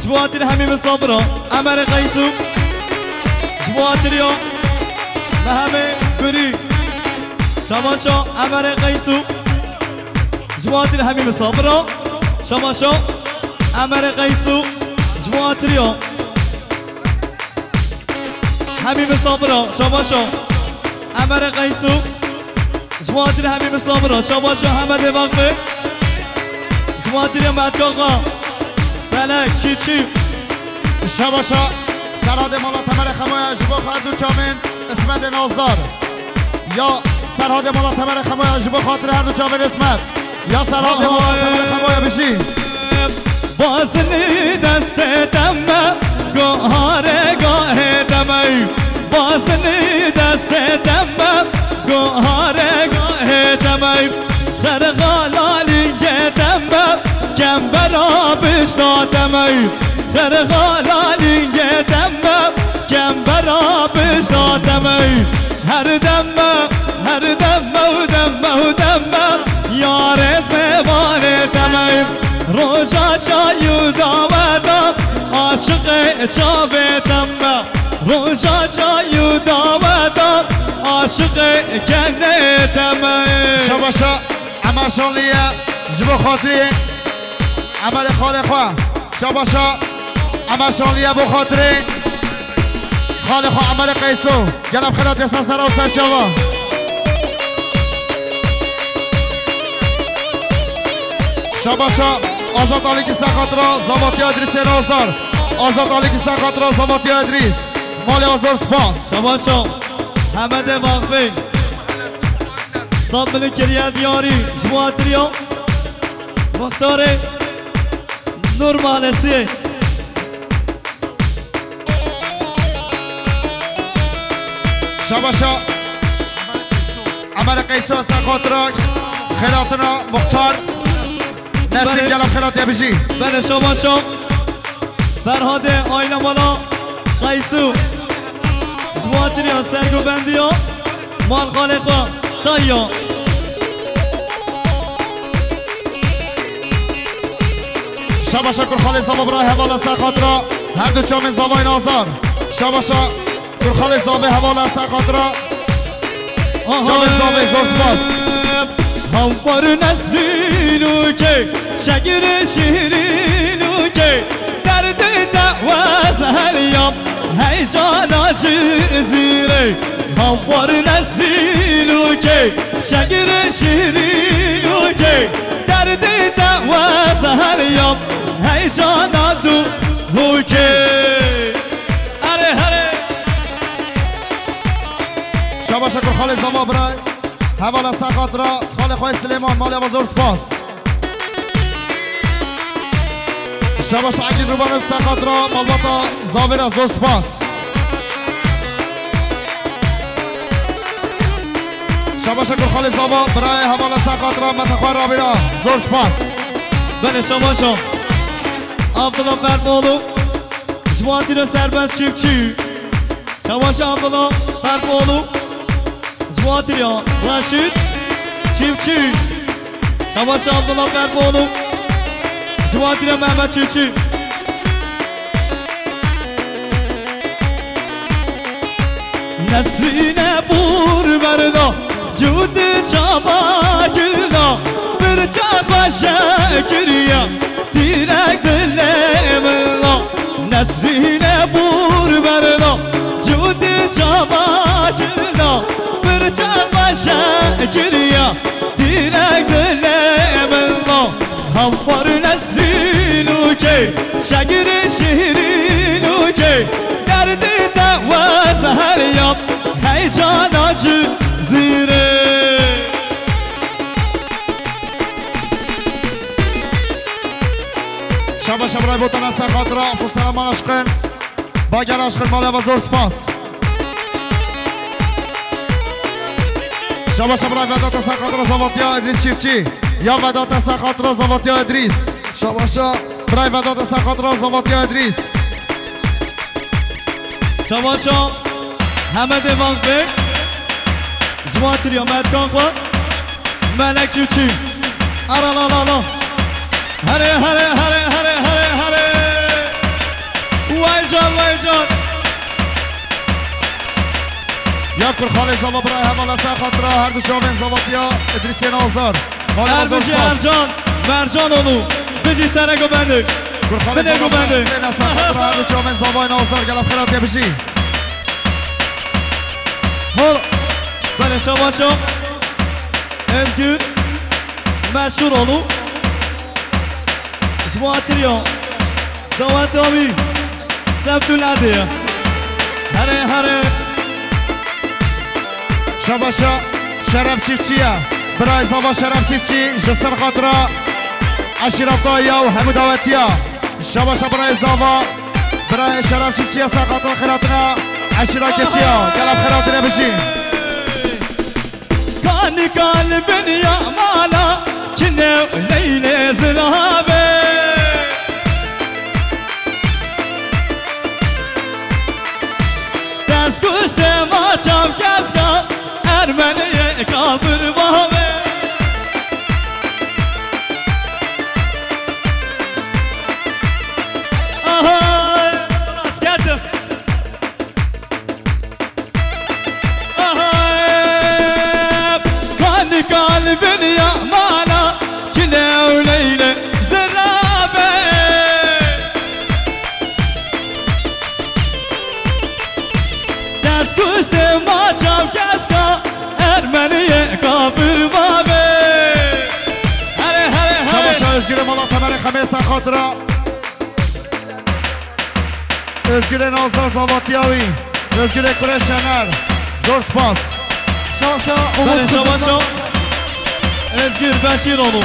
Ji bo hatiriya hemî misafira. Emerê Qeysu. Ji bo hatiriya Mehemê Gurî. Şabaşa Emerê Qeysu. Ji bo hatiriya hemî misafira. Şabaşa Emerê Qeysu. Ji bo hatiriya hemî misafira. Şabaşa Emerê Qeysu. Ji bo hatiriya hemî misafira. Şabaşa Hemedê Vakfê. Ji bo hatiriya Metkaxa. Felek, çî çî. Şabaşa Serhadê mala Temerê Xemoya ji bo her du çavên Ismetê Nazdar. Ya Serhadê mala Temerê Xemoya ji bo xatirê her du çavên Ismet. Ya Serhadê mala Temerê Xemoya bijî. Bazinî destê te me, goharê gahê te me. Bazinî destê te me, goharê gahê te me. Xerxala lîngê te me, kembera bişta te me. Xerxala lîngê te me, kembera bişta te me. Her dem me, her dem me, hu dem me, hu dem me, yar ez me vanê te me. Roja çayû daweta, aşiqê çavê te me. Roja çayû daweta, aşiqê kenê te me. Şabaşa Emer Şanliye ji bo xatirê Emerê xalê xwe. Şabaşa Emer Şanliye bo xatirê xalê xwe Emerê Qeyso. Gelek xelat ya ser sera û ser çava. Şabaşa Azat Alîkî ser xatira Zavatiya Edrîsê Nazdar. Azat Alîkî ser xatira Zavatiya Edrîs. Malê Azar spas. Şabaşa Hemedê Baxbê. Sab milî kiriye diyarî ji bo hatiriya Muxtarê Nur Mahallesiyê. Şabaşa Emer Qeyso ser xatira xêlatina Muxtar Nesîm. Belê. Gela xêlatiye bijî. Belê, şabaşa Ferhadê aile mala Qeyso. Ji bo hatiriya sergovendiya mal xalê xwe tayiya. Şabaşa Kurxalê Zava bira hevala ser xatira her du çamên Zavayê Nazdar. Şabaşa Kurxalê Zavê hevala ser xatira çamên Zavê, zor spas. Hembar Nesrîn û kê, şegirê şîrîn û kê, derdê te wez heliyam, heycana Cizîrê. Hembar Nesrîn û kê, şegirê şîrîn û kê, derdê te wez heliyam, heycana du hûkê. Erê herê. Şabaşa Kurxalê Zava biray. Hevala ser xatira xalê xwe Silêman, malê ve zor spas. Şabaş Egîd Rûbano ser xatira malbata Zavê re zor spas. Şabaşa Kurxalê Zava, birayê hevala ser xatira Mete xwe Rabî re zor spas. Belê, şabaşa Abdullah Fermoğlu, ji bo hatiriya Serbest Çiftçi. Şabaşa Abdullah Fermoğlu. Ji bo hatiriya Reşîd Çiftçi. Şabaşa Abdullah Fermoğlu. Ji bo hatiriya Mehmet Çiftçi. Nesrîne bûr berda, cû di çava gilda, birça xwe şekiriya. Dîrek dilê min la, Nesrîne bûr berda, cû di çava gilda, birça xwe şekiriya. Dîrek dilê min la, hembar Nesrîn û kê, şegirê şîrîn û kê, derdê te wez heliyam, heycana Cizîrê. Şabaş Ebray Botana ser xatira Abdulselam Aşkın. Bager Aşkın, malê ve zor spas. Şabaş Ebray Vedat ser xatira Zavatiya Edris Çiftçi. Ya Vedat ser xatira Zavatiya Edris. Şabaşa Ebray Vedat ser xatira Zavatiya Edris. Şabaşa Hemedê Vakfê. Ji bo hatiriya metkan xwe. Melek Çiftçi. Ara la la la. Here, here, here, here, here, here. Vay can, vay can. Ya Kurxalê Zava birayê hevala ser xatira her du çavên Zavatiya Idrîsê Nazdar. Malê ve zor spas. Erbijî Ercan, Mercan onu. Bijî sere govendê. Kurxalê Zava birayê ser xatira her du çavên Zavayê Nazdar. Gela xêra te bijî. Hol. Belê, şabaşa Özgür Meşhuroğlu. Ji bo hatiriya daweta wî Sevdûlerdê ye. Here, here. Şabaşa Şeref Çiftçi ye. Birayê Zava Şeref Çiftçi ji ser xatira eşîreta ya û hemû dawetiya. Şabaşa birayê Zava, birayê Şeref Çiftçi ya ser xatira xêratina eşîra keçiya. Gela xêratine bijî. Kanika li bin ya mala, çine û leylê zilavê. Destkuş dema çav keska, ermeniyê kafir bavê. Aha, rast geldim. Xatira Özgür'e Nazlar zavatiya wî. Özgür'e Kure Şener. Zor spas. Şaşa, Umut Belê, Kızıl şabaş, şabaş. Özgür Beşiroğlu.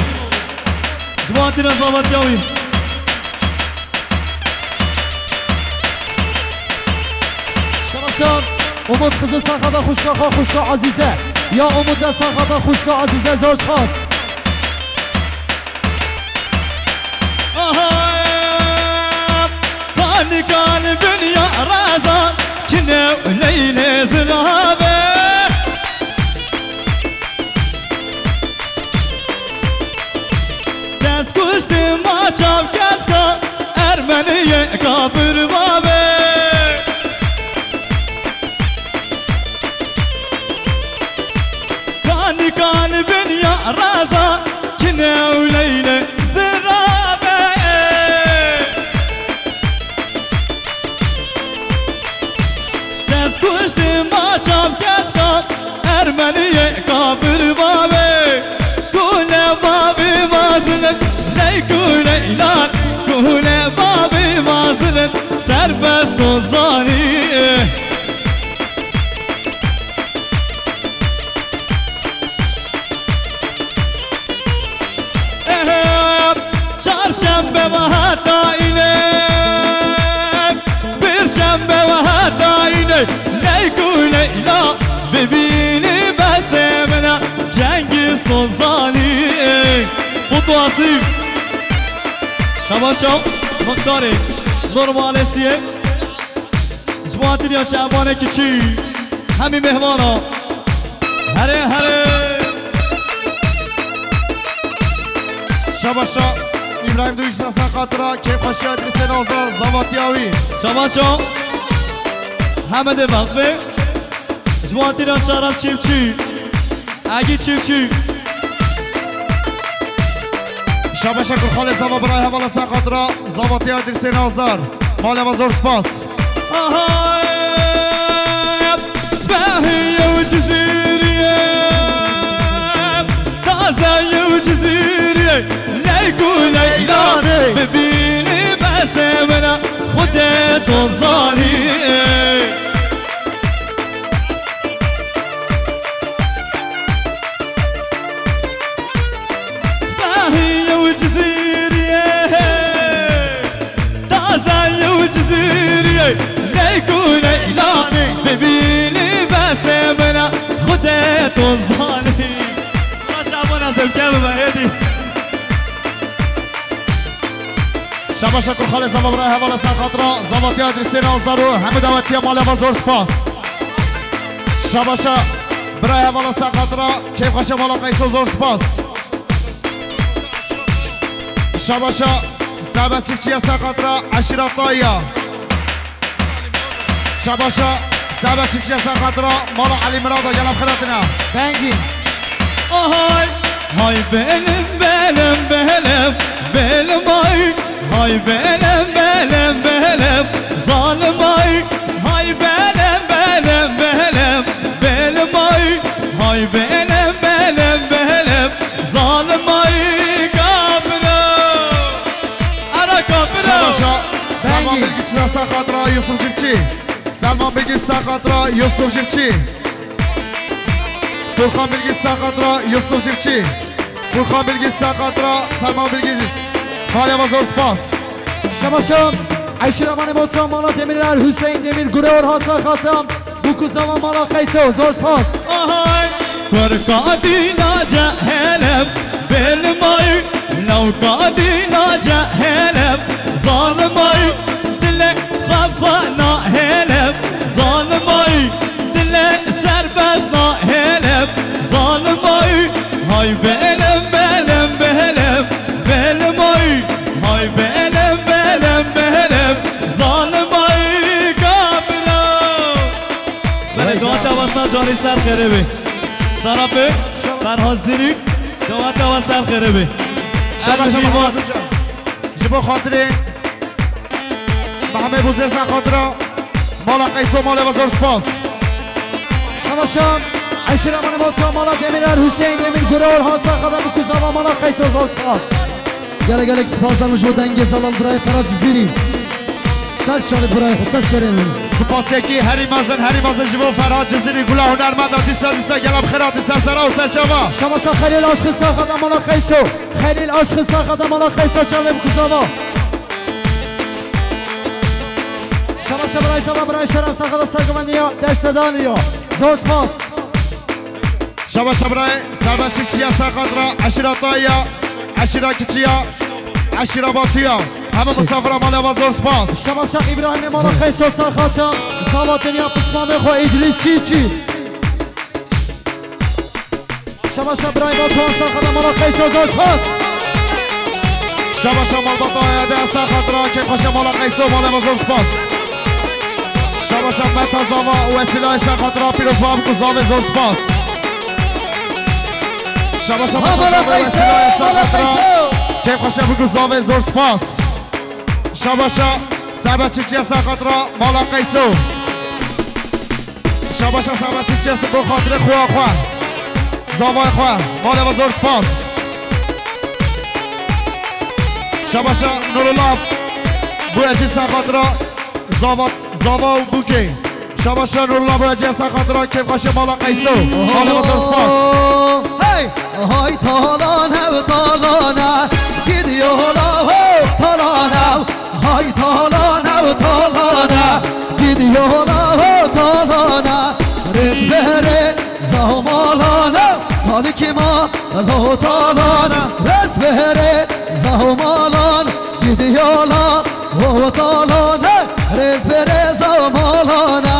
Ji bo hatîra zavatiya wî. Şaşa, Umut Kızıl saxata xuşka xwe, xuşka Azize. Ya Umut de saxata xuşka Azize, zor spas. Aha, kanikan binya raza, kine leyle zinabe. Kes kuşti ma çav keska, Ermeniye kafir babe. Kanikan binya raza, kine û leyle zirabe. Kes kuşti ma çav keska, Ermeniye kafir babe. Kule babi mazlum, ley kule ilan, kule babi mazlum, serbest ol zani. Ehe, çarşembe ve heta îne, perşembe ve heta îne, leyku leyla, bibînî besê min a, Cengiz Tozanî. Mutlu Asîf. Şabaşa, muxtarê, normalesiye. Ji bo hatiriya Şabanê kiçî, hemî mêhvana. Herê, herê. Şabaşa Îbrahîm Duyuş Sasa xatira kêfxweşiya Îdrîsê Nazar zavatiya wî. Şabaşa Hemedê Vexfê. Ji bo hatiriya Şaran Çîmçî. Agî çî û çî. Şabaşa Kurxalê zava birayê hevala ser xatira zavatiya Îdrîsê Nazdar. Malê me zor spas. Aha, spehî yew Cizîrî ye, taze yew Cizîrî ye. Leyk û leylanê bibînî besê min a, Xwedê to zanî. Spehî yew Cizîrî ye, taze yew Cizîrî ye, leyk û leylanê bibînî besê min a, Xwedê to zanî. Şabana zevke bibe hêdî. Şabaşa Kurxalê zava birayê hevala ser xatira zavatiya Îdrîsê Nazdar û hemû dawetiya malê ve zor spas. Şabaşa birayê hevala ser xatira kêfxweşe mala Qeyso zor spas. Şabaşa Serbest Çiftçiye ser xatira eşîra Tayya. Şabaşa Serbest Çiftçiye ser xatira mala Elî Mirada, gel em xira tine. Bengî. Ahay, hay belim, belim, belim, belim ay. Hay belim, belim, belim, zalim ay. Hay belim, belim, belim, belim ay. Hay belim, belim, belim, zalim ay, kafiro. Ara kafiro. Şabaşa Selman Bengî. Bilgiç ser xatira Yusuf Çiftçi. Selman Bilgiç ser xatira Yusuf Çiftçi. Furkan Bilgiç ser xatira Yusuf Çiftçi. Furkan Bilgiç ser xatira Selman Bilgiç. Malê ve zor spas. Şabaşa Eşîra Manê Boçan, mala Demîrer, Hüseyin Demîr, Gure Orhan ser xatira. Bûk û zava mala Qeyso, zor spas. Ahay, Kurka dîna cehelem, belim ay, lawka dîna cehelem, zalim ay, dilê xwe xwe nahêlem, zalim ay, dilê serbest nahêlem, zalim ay, hay belim, belim, belim, belim ay, hay belim, belim, belim, zalim ay, kafiro. Belê, daweta wesna canî ser xêrê bê. Şerefê Ferhazirî, daweta we ser xêrê bê. Şabaşa Ermijî Mehmet Hoca. Ji bo xatirê Mehmet Buzê ser xatira mala Qeyso malê ve zor spas. Şabaşa Eşîra Manê Boçan, mala Demîrer, Hüseyin Demîr, Gure Orhan ser xatira, bûk û zava mala Qeyso zor spas. Gelek gelek spas dikim ji bo dengê zelal birayê Ferhat Cizîrî. Ser çalê birayê xwe, ser serê min. Spasiyekî herî mezin, herî mezin ji bo Ferhat Cizîrî, gula hunermenda dîsa dîsa gel em xêr hatin ser sera û ser çava. Şabaşa Xelîl Aşkî Serxeta mala Qeyso. Xelîl Aşkî Serxeta mala Qeyso çalê bikuzava. Şabaşa birayê zava birayê Şeren Serxeta Serguveniya Deştedaniya. Zor spas. Şabaşa birayê Serbest Çiftçiya Serxetira, eşîra Tayiya, eşîra Kiçiya, eşîra Batiya. Hemû misafira mala we zor spas. Şabaşa Îbrahîmê mala Qeyso Serxeta, zava dinya pismamê xwe Îdrîs Çîçî. Şabaşa birayê Batuhan Serxeta mala Qeyso zor spas. Şabaşa malbata Ede Serxetira, kêfxweşe mala Qeyso, mala we zor spas. Şabaşa Meta Zava û Wesîlayê Serxetira, pîroz bab ku zavê zor spas. Şabaşa Meta Zava û Wesîlayê Serxetira, kêfxweşe bû ku zavê zor spas. Şabaşa Serbest Çiftçiya Serxetira, mala Qeyso. Şabaşa Serbest Çiftçiya bo xatirê xwe xwe. Zavayê xwe. Malê we zor spas. Şabaşa Nurullah Boyacı Serxetira, zava, zava û bûkê. Şabaşa Nurullah Boyacı Serxetira, kêfxweşê mala Qeyso. Malê we zor spas. Hey! Hay talane, talane, gidiyor la ho, talane. Hay talane, talane, gidiyor la ho, talane. Rêz bere zahmalane, talikima lo talane. Rêz bere zahmalan, gidiyor la ho, talane. Rêz bere zahmalane,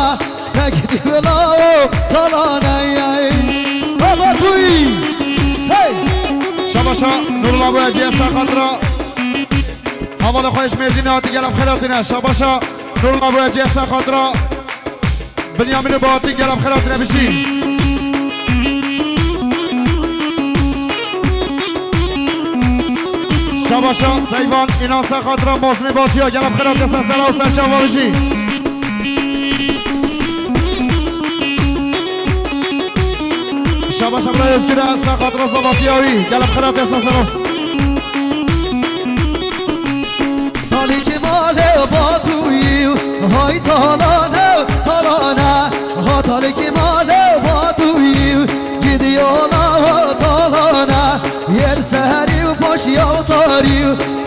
te gidiyor la ho, talane. Baba Tui. Hey! Şabaşa Nurullah Boyacıya Serxetira. Hevalê xwe ji Mêrdînê hatî, gelek xêr hatine. Şabaşa Nurullah Boyacıya Serxetira. Binyamin û Bahatî, gelek xêr hatine, bijî. Şabaşa Seyvan Înan Serxetira, Mozinê Batiya, gelek xêr hatine, ser sera û ser çava, bijî. Şabaşa birayê Özgür e, Serxetira, zavatiya wî, gelek xêr hatine, ser sera. Talikê malê Batûyî, hay talane, talane. Ha talikê malê Batûyî, gidiyor la ho, talane. Yel seherî û paşiya û tarî,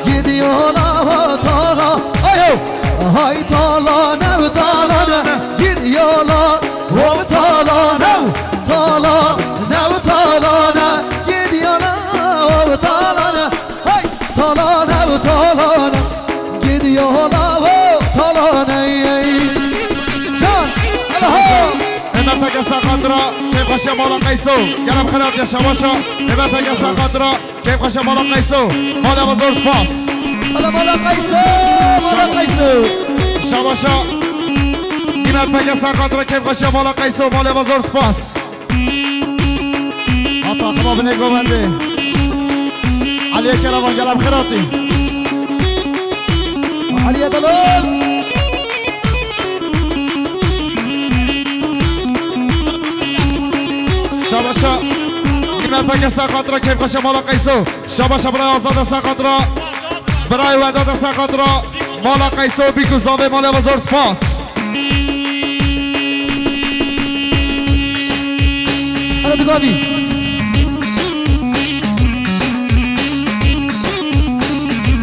gidiyor la ho, tala. Ayo! Hay talane, talane, gidiyor la ho, talane. Talane, talane, gidiyor la ho, talane. Hey! Talane, talane, gidiyor la ho, talane. Can, Şabaşa. Emer Pekesa Xatira, kêfxweşiya mala Qeyso. Gelek xêr hatiye Şabaşa. Emer Pekesa Xatira, kêfxweşiya mala Qeyso. Mala we zor spas. Mala, mala Qeyso, mala Qeyso. Şabaşa. Emer Pekesa Xatira, kêfxweşiya mala Qeyso. Mala we zor spas. Ha, takıma binê govendê. Aliye Keravan, gelek xêr hatî. Aliye Delal. Şabaşa. Emer Pekesa Xatira, kêfxweşiya mala Qeyso. Şabaşa birayê Azada Serxetira. Birayê Wedada Serxetira. Mala Qeyso, bîk û zavê mala we zor spas. Hele digavî.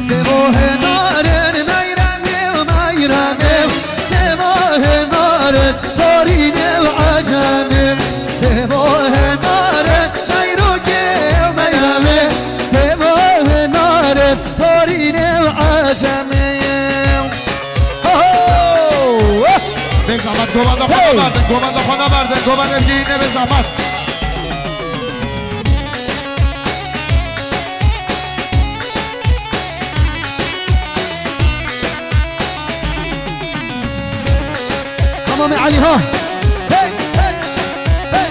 Sêvo henarin meyremê û meyremê. Sêvo henarin tarînê û ecemê. Sêvo henarin meyrokê û meyremê. Sêvo henarin tarînê û ecemê. Ho, ho! Bê zehmet, govenda xwe naberdin, govenda xwe naberdin, govenda evgî ne bê zehmet. Tamam Ali ha. Hey, hey, hey.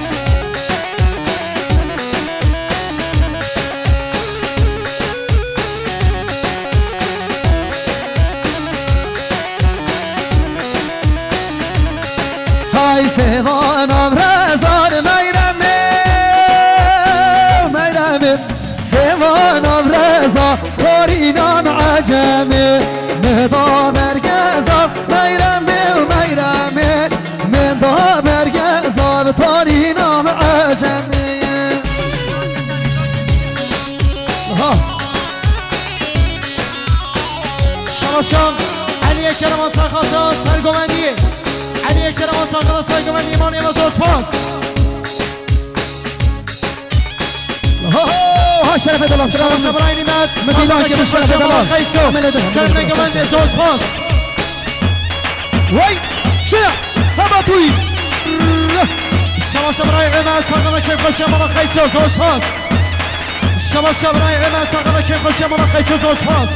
Hay sêvan avrezan meyremê, meyremê. Sêvan avreza, xorî Cemê, min da bergeza meyremê û meyremê, min da bergeza bi tarîna min ecemê. Aha. Şabaşan, Eliyê Kerema Serxata sergovendiyê. Eliyê Kerema Serxata sergovendiyê, malê me zor spas. Ho, ho, ha şerefe delal, selamet. Şabaş Ebrahîm Nîmet, Mendîlan Serxata kir, şerefe delal. Qeyso. Sernegovendê zor spas. Wey, çira, heba tuyî. Şabaş Ebrahîm Nîmet, Serxata kêfxweşiya mala Qeyso, zor spas. Şabaş Ebrahîm Nîmet, Serxata kêfxweşiya mala Qeyso, zor spas.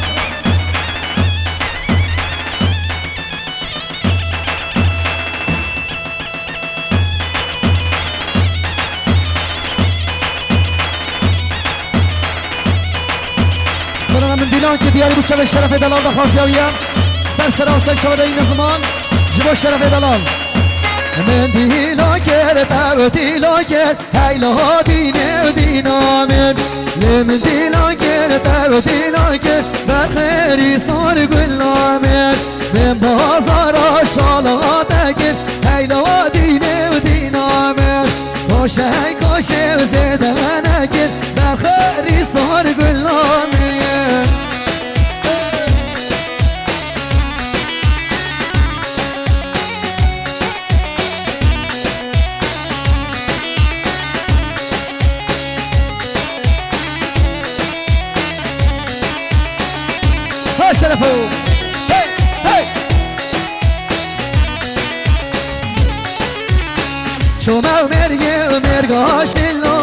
Serana Mendîlan ki diyarî bû çavê şerefê delal de xaziya wî ye. Ser sera û ser çavê de îne ziman ji bo şerefê delal. Mendîlan kir, tewtîlan kir, heyla dînê û dîna min. Lê mendîlan kir, tewtîlan kir, berxerî sar gula min. Min bazara şala te kir, heyla dînê û dîna min. Koşey koşey zêde nekin, berxerî sar gula min. Ha şerefo. Hey, hey. Çoma û mêrgê û mêrga şilo,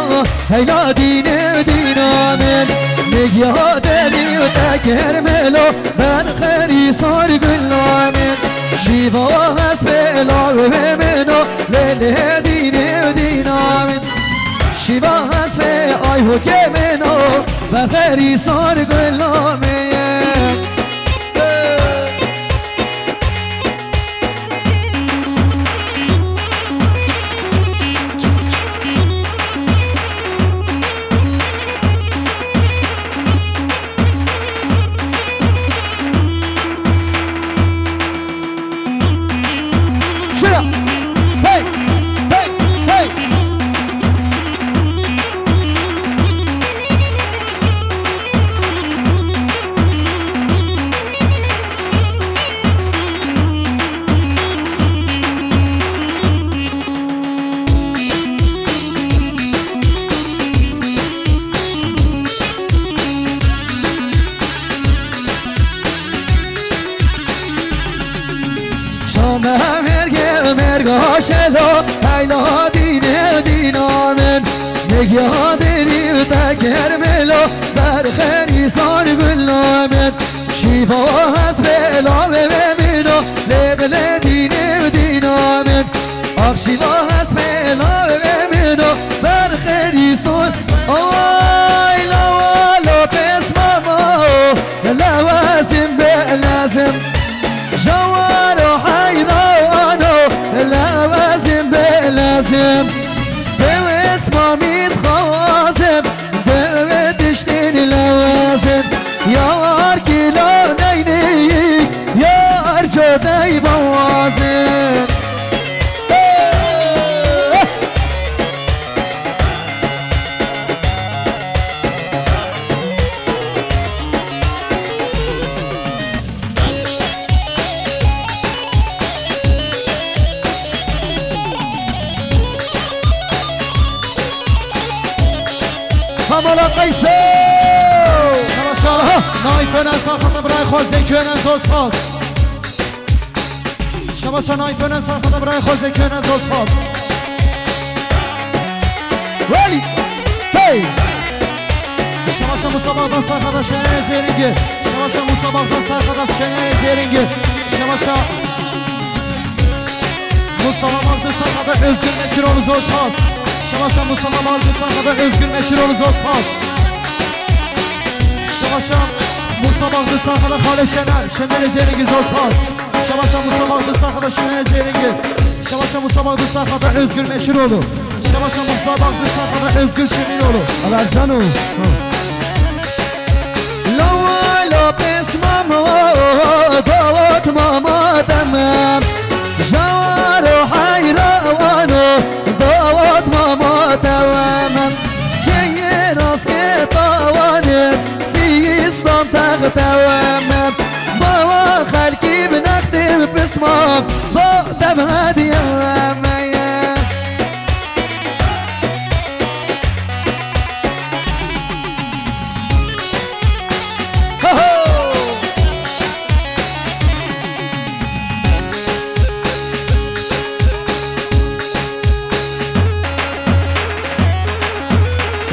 heyla dînê û dîna min. Migya derî û tekir melo, berxerî sar gula min. Şîva hespê lawê min o, lê lê dînê û dîna min. Şîva hespê ay hokê min o, berxerî sar gula min. Şura! Hey! Hey! Hey! Çame merge merga şelo, heyla dîne dîna min. Migya derî te kermelo, berxerî sar gula min. Şîva hespê lawê min o, lê bilê dînê û dîna min. Ax şîva hespê lawê min o, berxerî sar. Ay lawa lo pes mama o, lewazim be lazim. Jawar o heyran o, lewazim be lazim. Dewes mamî dixwazim, Dewê tiştên lewazin, yar kîlo neynî, yar cotey bawazin. Hamala Qeyso! Şabaşa, ha! Naif önen sarfata bırak, Jose Könen zor spas. Şabaşa, Naif önen sarfata bırak, Jose Könen zor spas. Ready? Hey! Şabaşa Musa Bağdan sarfata şeneye zeringi. Şabaşa Musa Bağdan sarfata şeneye zeringi. Şabaşa Mustafa Bağdan sarfata Özgür Meşiroğlu zor spas. Şabaşa Mustafa Bağdan sarfata Özgür Meşiroğlu zor spas. Şabaşa Musa Bağdan sarfata Hale Şener. Şener zeringi zor spas. Şabaşa Musa Bağdan sarfata Şener zeringi. Şabaşa Musa Bağdan sarfata Özgür Meşiroğlu. Şabaşa Musa Bağdan sarfata Özgür Çemiroğlu. Ala cano. Lawa la pesma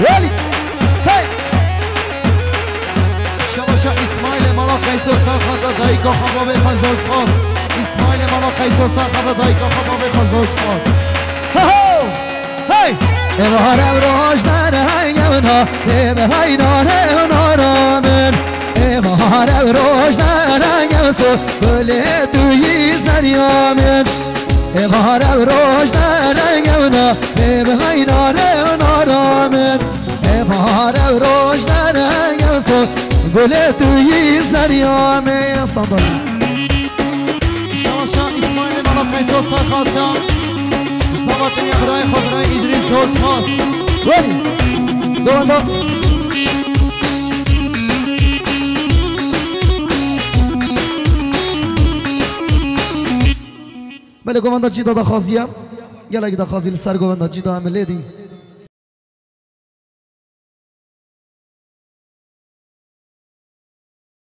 Welî! Hey! Şabaşa Îsmaîlê mala Qeyso ser xata dayîka xwe bavê xwe zor spas. Îsmaîlê mala Qeyso ser xata dayîka xwe bavê xwe zor spas. Ho ho! Hey! Êvar ev roj derengevna, ê bi heynanê huna ra min. Êvar ev roj derengevso, gulê tu yî zerya min. Êvar ev roj derengevna, ê bi heynanê huna ra min. Êvar ev roj derengevso, gulê tu yî zerya min. Sandal. Şaşa Îsmaîlê mala Qeyso ser xata. Zava tenya birayê xwe birayê Îdrîs zor spas. Welî. Govenda. Belê govenda cî da daxwaziye. Gelek daxwazî li ser govenda cî da em lê dîn.